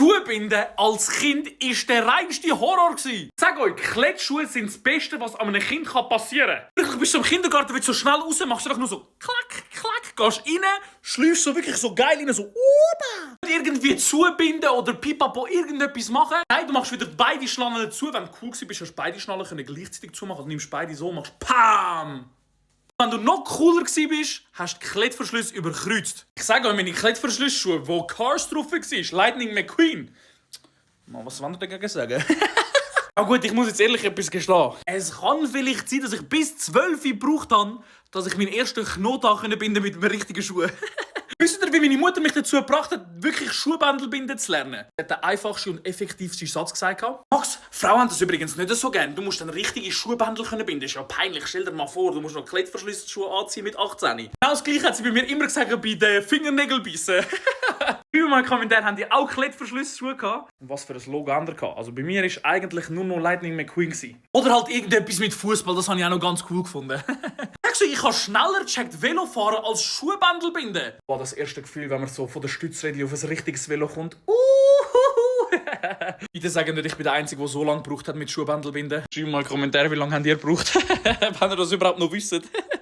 Schuhe binden als Kind war der reinste Horror. Ich sage euch, Klettschuhe sind das Beste, was einem Kind passieren kann. Du bist im Kindergarten, willst so schnell raus, machst du einfach nur so klack, klack, gehst rein, schläufst so wirklich so geil rein, so irgendwie zubinden oder pipapo irgendetwas machen. Nein, du machst wieder beide Schnallen zu. Wenn du cool warst, hast du beide Schnallen gleichzeitig zumachen. Also nimmst beide so, machst PAM! Wenn du noch cooler warst, hast du die Klettverschlüsse überkreuzt. Ich sage euch, meine Klettverschlussschuhe, wo Cars drauf war, Lightning McQueen. Mal, was wollt ihr dagegen sagen? Aber gut, ich muss jetzt ehrlich etwas gestehen. Es kann vielleicht sein, dass ich bis 12 gebraucht habe, dass ich meinen ersten Knoten binden mit einem richtigen Schuh. Wisst ihr, wie meine Mutter mich dazu gebracht hat, wirklich Schuhbändel binden zu lernen? Sie hat den einfachsten und effektivsten Satz gesagt. Max, Frauen haben das übrigens nicht so gern. Du musst dann richtige Schuhbändel binden. Das ist ja peinlich. Stell dir mal vor, du musst noch Klettverschlussschuhe anziehen mit 18. Genau das Gleiche hat sie bei mir immer gesagt bei den Fingernägelbissen. Über meinen Kommentar haben die auch Klettverschlussschuhe gehabt. Und was für ein Logo haben die? Also bei mir war eigentlich nur noch Lightning McQueen. Oder halt irgendetwas mit Fußball, das habe ich auch noch ganz cool gefunden. Ich habe schneller gecheckt Velofahren als Schuhbändel binden. Boah, das erste Gefühl, wenn man so von der Stützrädchen auf ein richtiges Velo kommt. Bitte sagen nicht, ich bin der Einzige, der so lange gebraucht hat mit Schuhbändel binden. Schreibt mal in die Kommentare, wie lange habt ihr gebraucht, wenn ihr das überhaupt noch wisst.